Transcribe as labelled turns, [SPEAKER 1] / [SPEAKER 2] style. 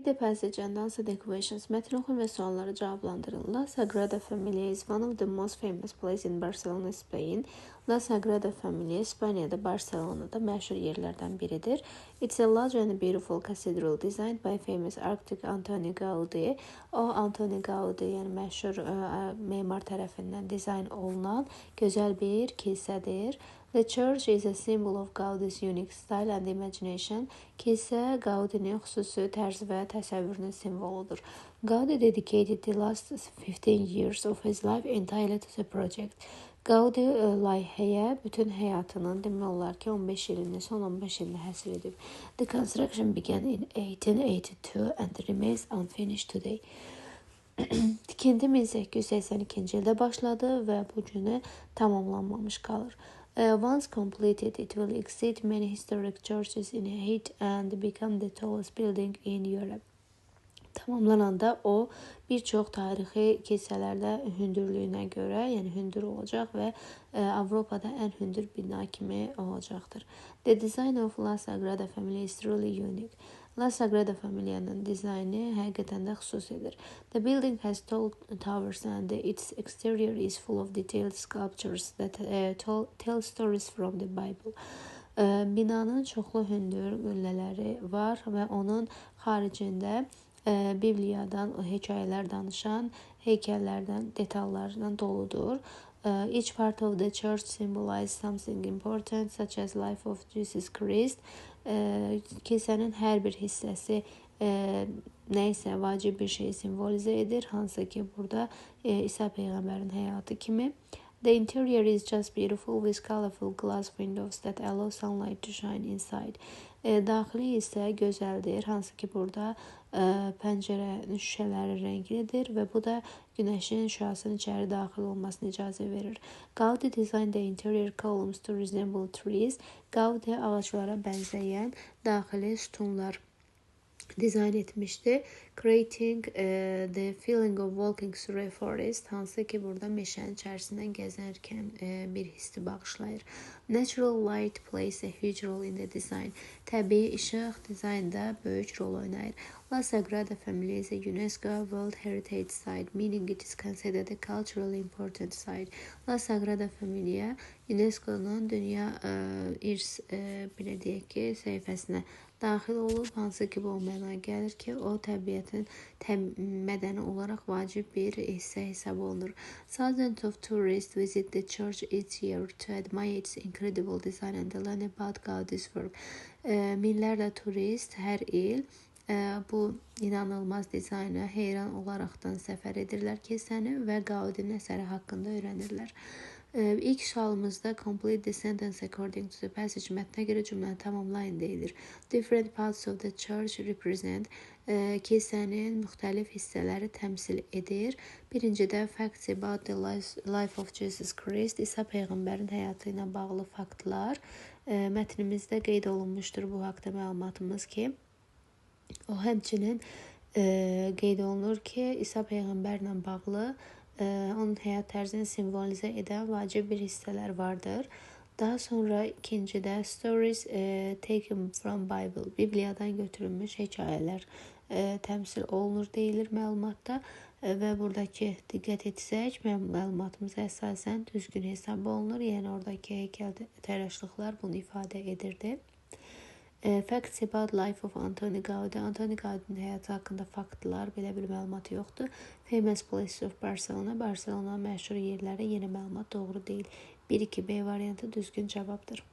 [SPEAKER 1] The passage and answer the questions. Mətni oxuyun və sualları cavablandırın. La Sagrada Familia is one of the most famous places in Barcelona, Spain. La Sagrada Familia İspaniyada Barselonada məşhur yerlərdən biridir. It's a large and beautiful cathedral designed by famous architect Antoni Gaudi. O Antoni Gaudi, yəni məşhur memar tərəfindən dizayn olunan gözəl bir kilsədir. The church is a symbol of Gaudi's unique style and imagination. Kilsə Gaudinin xüsusi tərz və təsəvvürünün simvoludur. Gaudi dedicated the last 15 years of his life entirely to the project. Gaudi layihəyə bütün həyatının demək olar ki, 15 ilini, son 15 ilini həsr edib. The construction began in 1882 and remains unfinished today. Tikinti 1882-ci ildə başladı və bu günə tamamlanmamış qalır. Once completed, it will exceed many historic churches in height and become the tallest building in Europe. Tamamlananda o bir çox tarixi kilsələrdə hündürlüyünə görə, yəni hündür olacaq və Avropada ən hündür bina kimi olacaqdır. The design of La Sagrada Familia is truly unique. La Sagrada Familia'nın dizaynı həqiqətən də xüsusidir. The building has tall towers and its exterior is full of detailed sculptures that tell stories from the Bible. Binanın çoxlu hündür qüllələri var və onun xaricində Bibliyadan hekayələr danışan heykəllərdən, detallardan doludur. Each part of the church symbolizes something important, such as life of Jesus Christ. Kilsənin hər bir hissəsi nə isə vacib bir şeyi simvolizə edir, hansı ki burada İsa peyğəmbərin həyatı kimi. The interior is just beautiful with colorful glass windows that allow sunlight to shine inside. Daxili isə gözəldir, hansı ki burada pəncərənin şüşələri rənglidir və bu da günəşin şüasının içəri daxil olmasına icazə verir. Gaudi designed the interior columns to resemble trees. Gaudi ağaclara bənzəyən daxili sütunlar dizayn etmişdi. Creating the feeling of walking through a forest, hansı ki burada meşənin içərisindən gəzərkən bir hissi bağışlayır. Natural light plays a huge role in the design. Təbii işıq dizaynda böyük rol oynayır. La Sagrada Familia is a UNESCO World Heritage Site, meaning it is considered a culturally important site. La Sagrada Familia UNESCO-nun dünya irs belə deyək ki, səhifəsinə daxil olub, hansı ki bu o mənaya gəlir ki, o təbiətin mədəni olaraq vacib bir hissə hesab olunur. Thousands of tourists visit the church each year to admire its incredible design and learn about Gaudi's work. Minlərlə turist hər il bu inanılmaz dizayna heyran olaraqdan səfər edirlər kilsəni və Gaudinin əsəri haqqında öyrənirlər. İlk sualımızda complete the sentence according to the passage, mətnə görə cümləni tamamlayın deyilir. Different parts of the church represent, kilsənin müxtəlif hissələri təmsil edir. Birincidə facts about the life of Jesus Christ, İsa peyğəmbərin həyatı ilə bağlı faktlar. Mətnimizdə qeyd olunmuşdur bu haqda məlumatımız ki, o həmçinin qeyd olunur ki, İsa peyğəmbərlə bağlı onun həyat tərzini simvolizə edən vacib bir hissələr vardır. Daha sonra ikincidə stories taken from Bible, Bibliyadan götürülmüş hekayələr təmsil olunur deyilir məlumatda və buradakı diqqət etsək, məlumatımıza əsasən düzgün hesab olunur. Yəni oradakı heykəl təraşlıqlar bunu ifadə edirdi. Facts about life of Antoni Gaudi. Antoni Gaudinin həyatı haqqında faktlar, belə bir məlumat yoxdur. Famous places of Barcelona. Barcelona məşhur yerləri, yenə məlumat doğru deyil. 1-2 B variantı düzgün cavabdır.